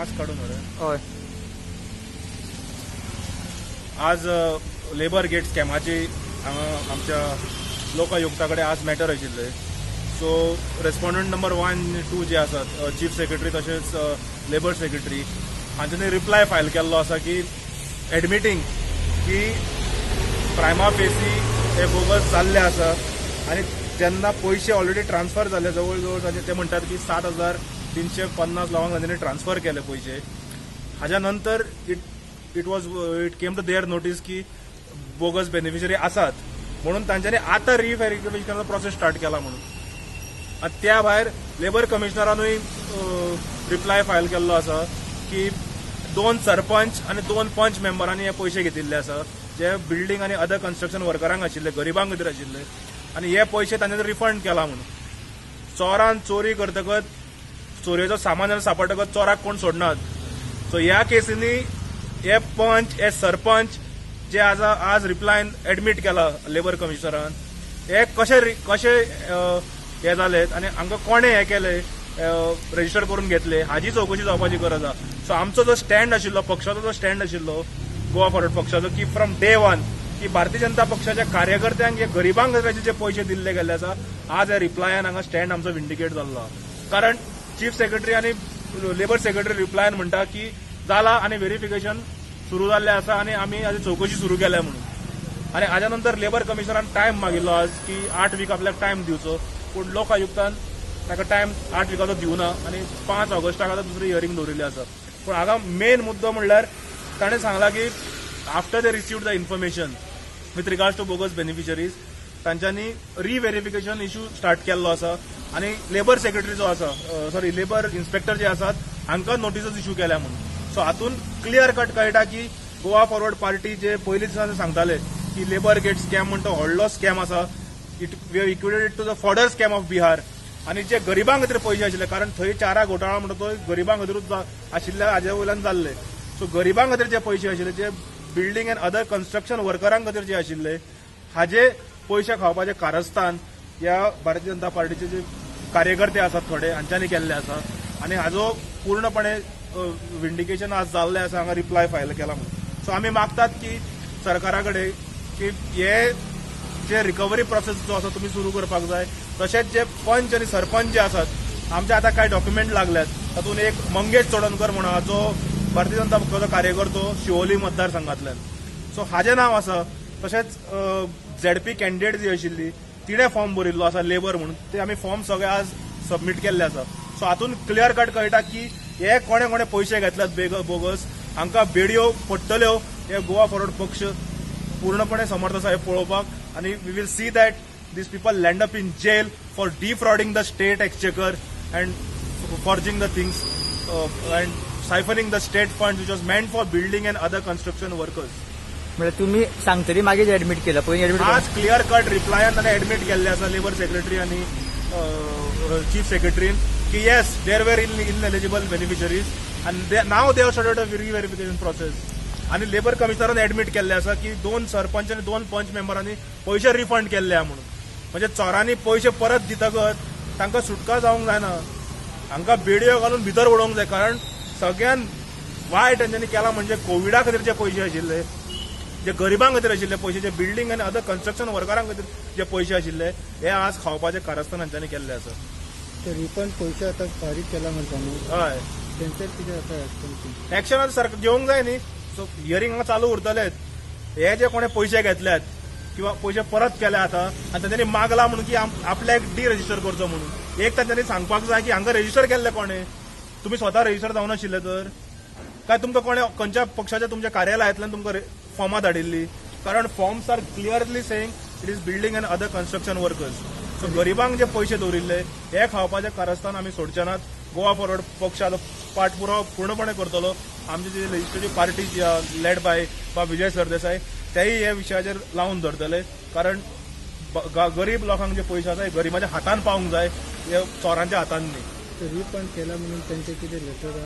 Mask काडून मरे. हय. आज लेबर गेट स्कॅमाची हांगा आमच्या लोकायुक्ता कडेन आज मॅटर आशिल्ले. सो रेस्पॉन्डंट नंबर 1, 2 जे आसात, चीफ सेक्रेटरी तशेंच लेबर सेक्रेटरी, हांच्यांनी रिप्लाय फायल केल्लो आसा की एडमिटींग की प्रायमा फेसी हे बोगस जाल्ले आसा आनी जेन्ना पयशे ऑलरेडी ट्रान्सफर जाले, जवळ जवळ ताचे ते म्हणटात की 7350 लोकांक तांच्यांनी ट्रान्सफर केले पयशे. हाज्या नंतर it came to their notice की बोगस बेनिफिशरी आसात म्हणून तांच्यांनी आतां रिव्हेरिफिकेशनाचो प्रोसेस स्टार्ट केला म्हणून. आनी त्या भायर लेबर कमिशनरानूय रिप्लाय फायल केल्लो आसा की दोन सरपंच आनी दोन पंच मेंबरांनी हे पयशे घेतिल्ले आसा, जे बिल्डींग आनी अदर कन्स्ट्रक्शन वर्करांक आशिल्ले, गरिबांक खातीर आशिल्ले आनी हे पयशे तांच्यांनी रिफंड केला म्हणून. चोरान चोरी करतकच, चोरयेचो सामान जेन्ना सापडटकच चोराक कोण सोडनात. सो ह्या केसींनी हे पंच, हे सरपंच जे आज रिप्लायन एडमीट केला लेबर कमिशनरान, हे कशे हे जाले आनी हांकां कोणें हे केले, रजिस्टर करून घेतले, हाजी चवकशी जावपाची गरज आसा. सो आमचो जो स्टँड आशिल्लो, पक्षाचो जो स्टँड आशिल्लो, गोवा फॉरवर्ड पक्षाचो, की फ्रॉम डे वन की भारतीय जनता पक्षाच्या कार्यकर्त्यांक हे गरिबांक जे पयशे दिल्ले गेल्ले आसा, आज ह्या रिप्लायान हांगा स्टँड आमचो विंडिकेट जाल्लो आसा. कारण चीफ सेक्रेटरी आनी लेबर सेक्रेटरी रिप्लायान म्हणटा की जाला आनी व्हेरिफिकेशन सुरू जाल्लें आसा आनी आमी हाजी चवकशी सुरू केल्या म्हणून. आनी हाज्या नंतर लेबर कमिशनरान टायम मागिल्लो आज की 8 वीक आपल्याक टायम दिवचो, पूण लोक आयुक्तान ताका टायम 8 विकाचो दिवना आनी 5 ऑगस्टाक आतां दुसरी हियरींग दवरिल्ली आसा. पूण हांगा मेन मुद्दो म्हणल्यार ताणें सांगलां की after they received the information with regards to bogus beneficiaries, तांच्यांनी रिव्हेरिफिकेशन इशू स्टार्ट केल्लो आसा आनी लेबर सेक्रेटरी जो आसा, सॉरी, लेबर इन्स्पेक्टर जे आसात, हांकां नोटिसीस इशू केल्या म्हणून. सो हातून क्लियर कट कळटा की गोवा फॉरवर्ड पार्टी जे पयलीं दिसा सांगताले की लेबर गेट स्कॅम म्हण तो व्हडलो स्कॅम आसा, it we equated to the fodder scam of Bihar आनी जे गरिबां खातीर पयशे आशिल्ले, कारण थंय चारा घोटाळा म्हणटा तो गरिबां खातीरूच आशिल्ल्या हाजे वयल्यान जाल्ले. सो गरिबां खातीर जे पयशे आशिल्ले, जे बिल्डींग अँड अदर कन्स्ट्रक्शन वर्करां खातीर जे आशिल्ले, हाजे पयशे खावपाचे कारस्थान ह्या भारतीय जनता पार्टीचे जे कार्यकर्ते आसात थोडे, हांच्यांनी केल्ले आसा आनी हाजो पूर्णपणे विंडिकेशन आज जाल्लें आसा हांगा रिप्लाय फायल केला म्हणून. सो आमी मागतात की सरकारा कडेन की हे जे रिकव्हरी प्रोसेस जो आसा तुमी सुरू करपाक जाय. तशेंच जे पंच आनी सरपंच जे आसात, आमचे आतां कांय डॉक्युमेंट लागल्यात. तातूंत एक मंगेश चोडणकर म्हणून आहा, जो भारतीय जनता पक्षाचो कार्यकर्तो शिवोली मतदारसंघातल्यान, सो हाजें नांव आसा. तशेंच झेडपी कॅन्डिडेट जी आशिल्ली, तिणें फॉर्म भरिल्लो आसा लेबर म्हणून. ते आमी फॉर्म सगळे आज सबमीट केल्ले आसा. सो हातून क्लियर कट कळटा की हे कोणे कोणे पयशे घेतल्यात बेग बोगस, हांकां बेडयो पडटल्यो. हे गोवा फॉरवर्ड पक्ष पूर्णपणे समर्थ आसा हे पळोवपाक आनी we will see that these people land up in jail for defrauding the state exchequer and forging the things and siphoning the state fund which was meant for building and other construction workers. म्हणजे तुम्ही सांगतरी मागीर admit केलं, पयलीं admit? आज clear cut रिप्लायान ताणें admit केल्लें आसा labour secretary आनी चीफ सेक्रेटरीन की yes, there were ineligible beneficiaries and now they have started a reverification process. आनी लेबर कमिशनरान एडमीट केल्लें आसा की दोन सरपंच आनी दोन पंच मेंबरांनी पयशे रिफंड केल्ले आहा म्हणून. म्हणजे चोरांनी पयशे परत दितकच तांकां सुटका जावंक जायना, हांकां बेडयो घालून भितर उडोवंक जाय. कारण सगळ्यान वायट तेंच्यांनी केला म्हणजे कोविडा खातीर जे पयशे आशिल्ले, जे गरिबां खातीर आशिल्ले पयशे, जे बिल्डींग आनी अदर कन्स्ट्रक्शन वर्करां खातीर जे पयशे आशिल्ले, हे आज खावपाचे कारस्थान हांच्यांनी केल्ले आसा. ते रिफंड पयशे आतां फारीक केला म्हणटा न्हू? हय. तेंचेर कितें आतां एक्शन? एक्शन आतां सरकार घेवंक जाय न्ही. सो हियरींग हांगा चालू उरतलेच. हे जे कोणे पयशे घेतल्यात किंवा पयशे परत केले आतां आनी तांच्यांनी मागला म्हणून की आपल्याक डी रजिस्टर करचो म्हणून, एक तांच्यांनी सांगपाक जाय की हांगा रजिस्टर केल्ले कोणे? तुमी स्वता रजिस्टर जावनाशिल्ले तर काय तुमकां कोणे खंयच्या पक्षाच्या तुमच्या कार्यालयांतल्यान तुमकां फॉर्मां धाडिल्ली? कारण forms are clearly saying it is building and other construction workers. So गरिबांक जे पयशे दवरिल्ले, हे खावपाचे कारस्थान आमी सोडचे नात. गोवा फॉरवर्ड पक्ष आतां पाठपुरावा पूर्णपणे करतलो. आमची जी legislative party led by बा विजय सरदेसाय, तेय हे विशयाचेर लावन धरतले. कारण गरीब लोकांक जे पयशे आसा, हे गरिबाच्या हातान पावंक जाय, हे चोरांच्या हातान न्ही. ते रिफंड केला म्हणून तेंचे कितें लेटर?